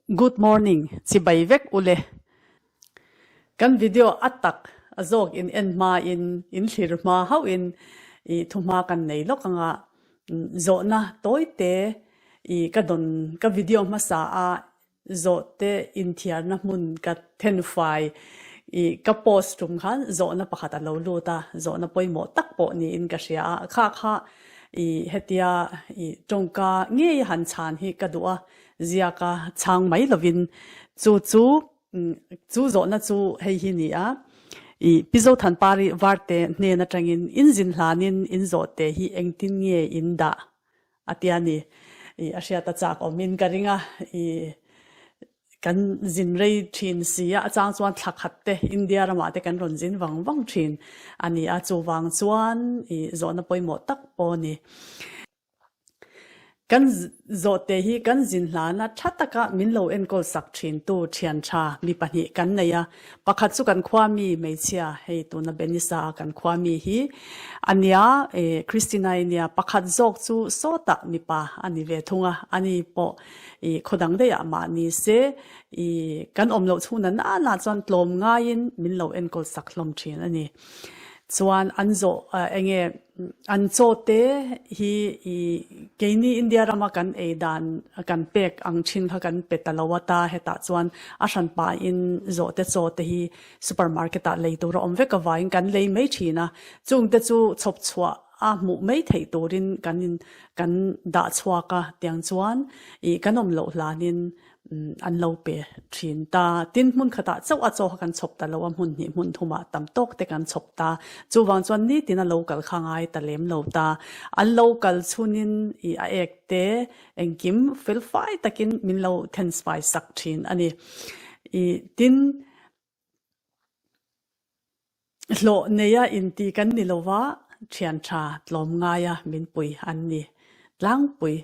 Good morning chibai vek ule. Kan video a tak a zawk in en hma in in thlir hma hauh in i thuhma kan nei lawk anga zawhna tawi te i ka dawn ka video hmasa a Zawhte inthiarna hmun ka thenfai i ka post tum khan zawhna pakhat a lo lut a, zawhna pawimawh tak pawh niin ka hria a, kha kha i hetia i tawngka ngei han chhan hi ka duh a, ziaka chhang mai lovin chu chu chu zawhna chu hei hi ni a, i Pi Zothanpari Varte hnen atangin in zin hlanin in zawhte hi engtin nge in dah? A ti a ni. I a hriat a chak awmin ka ring a, i kan zin rei thin si a, a chang chuan thla khat te India ramah te kan rawn zin vang vang thin a ni a, chuvang chuan i zawhna pawimawh tak pawh a ni. Kan zawhte hi kan zin hlana tha taka min lo enkawl sak thintu thian tha mi pahnih kan nei a, Pakhat chu kan khua mi hmeichhia, hei tuna Benisa a kan khua mi hi a nia, e Christina-i nia, pakhat zawk chu sawtah mipa a ni ve thung a, ani pawh i khaw dang daihah mah ni se, i kan awm loh chhung na nana chuan tlawm ngaiin min lo enkawl sak hlawm thin a ni. Chuan an zawh enge an chaw te hi i keini India rama kan ei dan kan pek ang thin kha kan pe ta lo a ta hetah chuan a hran pahin zawh te chaw te hi supermarket ah lei tur a awm vek avangin kan lei mai thin a, chung te chu chhawp chhuah a hmuh mai theih turin kan in kan dah chhuak a tiang chuan i kan awm loh hlanin An lo pe thin ta. Tin, hmun khatah chauh a chaw kha kan chhawp ta lo a, hmun hnih hmun thumah tam tawk te kan chhawp ta. Chuvang chuan nitin a lo kal kha ngai ta lem lo ta. An lo kal chhunin i a ek te engkim fel fai takin min lo thenfai sak thin a ni. I tin. Hlawh neia inti kan ni lova, thian tha tlawm ngaia min pui an ni tlangpui.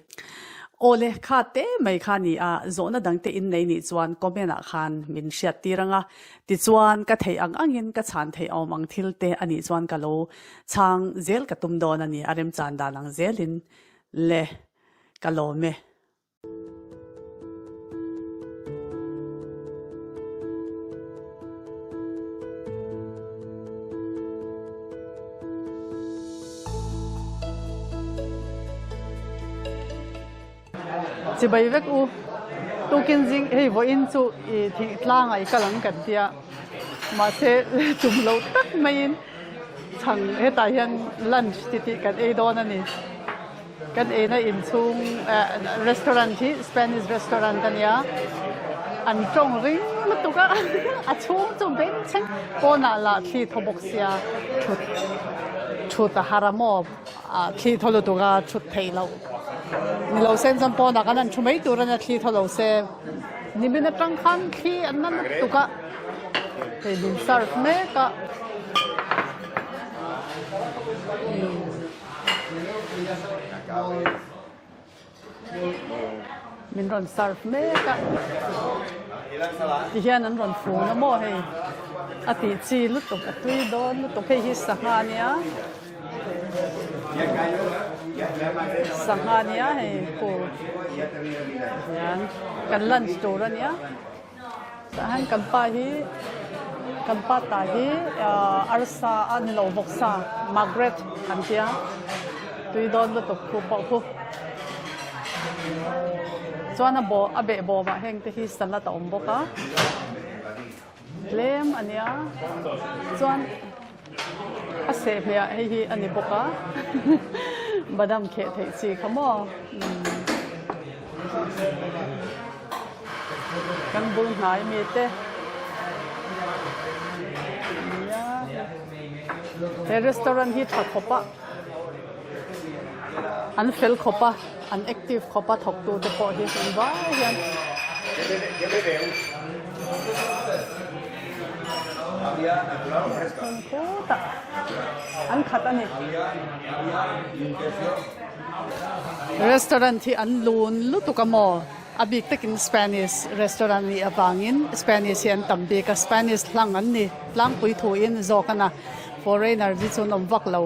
Awle, kha te mai kha ni a, zawhna dangte in nei nih chuan comment ah khan min hriat tir ang a, tichuan ka theih ang angin ka chhan theih awm ang thil te a nih chuan ka lo chhang zel ka tum dawn a ni, a remchan dan ang zelin le ka lawm e. Chibai vek u. Tukin zing hei vawiin chu i thing tlangah i kal ang kan tia. Mahse tum lo tak maiin chhang hetah hian lunch titih kan ei dawn a ni. Kan eina inchhung restaurant hi Spanish restaurant a nia, an tawng ring lutuk a, a chhung chu bengchheng pawnah lah thli thaw bawk sia thut thut a har a maw thli thaw lutuk a thut theih loh ni lo sen chuan pawnah khan an thu mai tur a nia thli thaw lo se nimin atang khan thli an na lutuk a hei min serve mek a. Min rawn serve mek a, tihian an rawn fun a maw hei, a tih chi lutuk a tui dawn lutuk hei hi sangha a nia, sangha a nia hei khu hian kan lunch tur a nia. Tah hian kan pa hi kan pa ta hi arsa a ni lo vawksa Margaret an tia tui dawn lutuk khu pawh khu chuan a bawh a behbawmah heng te hi salad a awm bawk a tlem a nia chuan a seh hmeh hei hi a ni bawk a badam kheh theih chi kha maw Kan bul hnai mi te nia he restaurant hi tha khawp a an fel khawp a an active khawp a thawk tu te pawh hi an vai hian. Khutah an khat a ni. Restaurant hi an lun lutuk a maw? A bik takin Spanish restaurant nih avangin Spanish hi an tam bik a, Spanish hlang an ni tlangpui thuin zawk a na, foreigner hi chu an awm vak lo.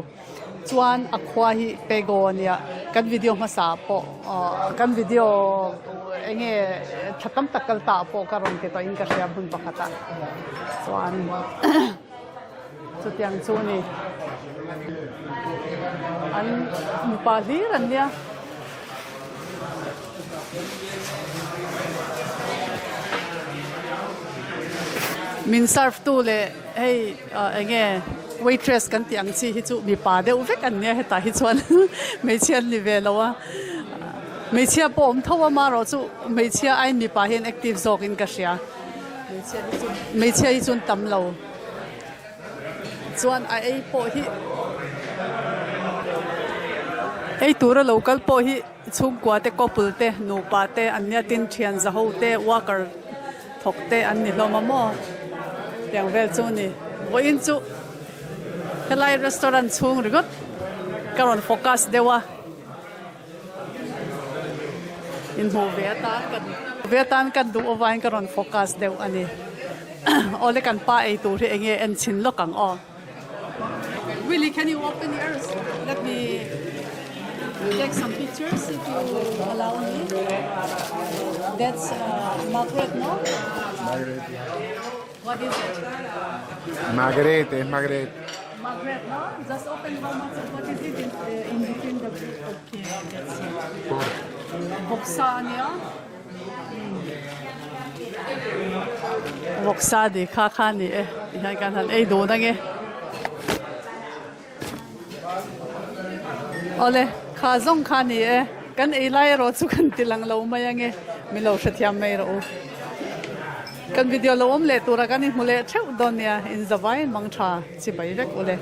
Chuan a khua hi Pego a nia, kan video hmasa pawh kan video eng nge tha tam tak kal ta pawh ka rawn ti tawhin ka hria hmun pakhat ah chuan chutiang chu a ni. An mipa hlir an nia. Min serve tu leh hei eng nge waitress kan tih ang chi hi chu mipa deuh vek an nia hetah hi chuan hmeichhia an ni ve lo a hmeichhia pawh awm tho a amaherawh chu hmeichhia aiin mipa hi an active zawk in ka hria hmeichhia hi chu an tam lo. Chuan a ei pawh hi ei tura lo kal pawh hi chhungkua te couple te nupa te an nia tin thian zaho te worker thawk te an ni hlawm a maw tiang vel chu a ni vawiin chu helai restaurant chhung ringawt ka rawn focus deuh a. Inhmuh ve atan ka ve atan ka duh avangin ka rawn focus deuh a ni. Awle kan pa ei tur hi eng nge en chhin lawk ang aw. Willy can you open yours? Let me take some pictures if you allow me. That's uh, Margaret, no? Margaret. What is it? Margaret, es Margaret. Margaret, no? Just open how much, what is it in, uh, in between the, okay, that's it. Pork. Vawksa ania. Vawksa ni kha kha ni e. Tihian kan han ei dun ange. Awle, kha zawng kha ni e. Kan ei lai erawh chu kan ti lang lo mai ange. Min lo hrethiam mai rawh u. Kan video lo awm leh tura kan inhmu leh theuh dawn nia. Inzavai mang tha chibai vek ule.